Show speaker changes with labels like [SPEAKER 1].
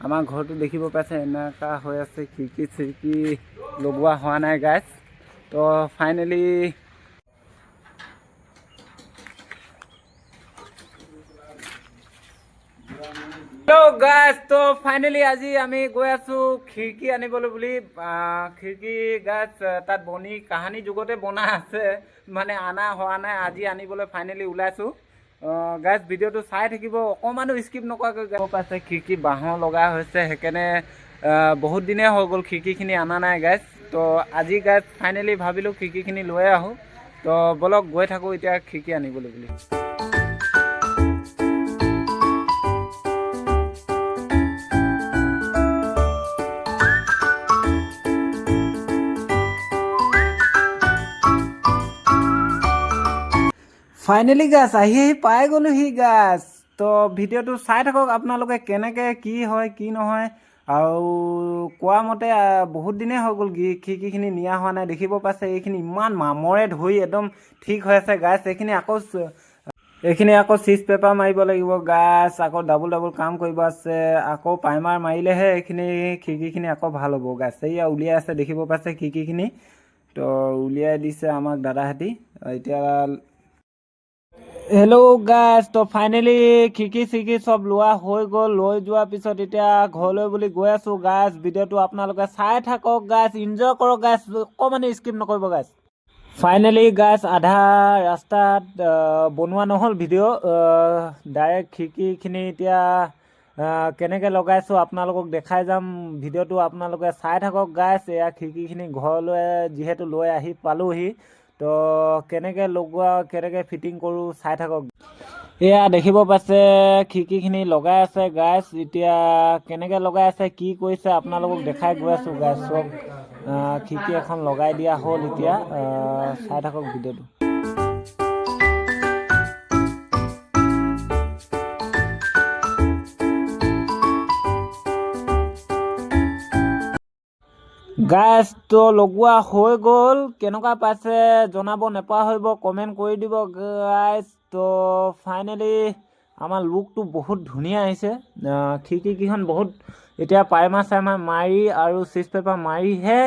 [SPEAKER 1] আমাৰ ঘৰটো দেখিব পাইছে, এনেকুৱা হৈ আছে। খিৰিকী চিৰিকী লগোৱা হোৱা নাই গাইজ। তো ফাইনেলি, হেল্ল' গাইজ, তো ফাইনেলি আজি আমি গৈ আছোঁ খিৰিকী আনিবলৈ বুলি। খিৰিকী গাইজ, তাত বনি কাহানী যুগতে বনা আছে, মানে অনা হোৱা নাই। আজি আনিবলৈ ফাইনেলি ওলাইছোঁ। গাইজ, ভিডিঅ'টো চাই থাকিব অকণমানো স্কিপ নকৰাকৈ। গম পাইছে, খিৰিকী বাঁহৰ লগা হৈছে, সেইকাৰণে বহুত দিনেই হৈ গ'ল খিৰিকীখিনি অনা নাই গাইজ। তো আজি গাইজ, ফাইনেলি ভাবিলোঁ খিৰিকীখিনি লৈ আহোঁ। তো ব'লক, গৈ থাকোঁ এতিয়া খিৰিকী আনিবলৈ বুলি। ফাইনেলি গাইজ, আহি আহি পাই গ'লোহি গাইজ। তো ভিডিঅ'টো চাই থাকক আপোনালোকে, কেনেকৈ কি হয় কি নহয়। আৰু কোৱা মতে বহুত দিনেই হৈ গ'ল খিৰিকীখিনি নিয়া হোৱা নাই। দেখিব পাইছে, এইখিনি ইমান মামৰে ধৰি একদম ঠিক হৈ আছে গাইজ। এইখিনি আকৌ চিজ পেপাৰ মাৰিব লাগিব গাইজ। আকৌ ডাবুল ডাবুল কাম কৰিব আছে। আকৌ প্ৰাইমাৰ মাৰিলেহে এইখিনি খিৰিকীখিনি আকৌ ভাল হ'ব গাইজ। এইয়া উলিয়াই আছে, দেখিব পাইছে খিৰিকীখিনি। তো উলিয়াই দিছে আমাক দাদাহঁতি এতিয়া। হেল্ল' গাইজ, তো ফাইনেলি খিৰিকী চিৰিকী চব লোৱা হৈ গ'ল। লৈ যোৱাৰ পিছত এতিয়া ঘৰলৈ বুলি গৈ আছোঁ গাইজ। ভিডিঅ'টো আপোনালোকে চাই থাকক গাইজ, ইনজয় কৰক গাইজ, অকণমানো স্কিপ নকৰিব গাইজ। ফাইনেলি গাইজ, আধা ৰাস্তাত বনোৱা নহ'ল ভিডিঅ'। ডাইৰেক্ট খিৰিকীখিনি এতিয়া কেনেকৈ লগাইছোঁ আপোনালোকক দেখাই যাম। ভিডিঅ'টো আপোনালোকে চাই থাকক গাইজ। এয়া খিৰিকীখিনি ঘৰলৈ যিহেতু লৈ আহি পালোহি, তো কেনেকৈ লগোৱা, কেনেকৈ ফিটিং কৰোঁ চাই থাকক। এয়া দেখিব পাইছে, খিৰিকীখিনি লগাই আছে গাইজ। এতিয়া কেনেকৈ লগাই আছে, কি কৰিছে আপোনালোকক দেখাই গৈ আছোঁ গাইজ। চব খিৰিকী এখন লগাই দিয়া হ'ল এতিয়া। চাই থাকক ভিডিঅ'টো। গাইজ, তো লগোৱা হৈ গ'ল। কেনেকুৱা পাইছে জনাব নেপাহৰিব, কমেণ্ট কৰি দিব গাইজ। তো ফাইনেলি আমাৰ লুকটো বহুত ধুনীয়া আহিছে। খিৰিকীকেইখন বহুত এতিয়া প্ৰাইমাৰ চাইমাৰ মাৰি আৰু চিজ পেপাৰ মাৰিহে।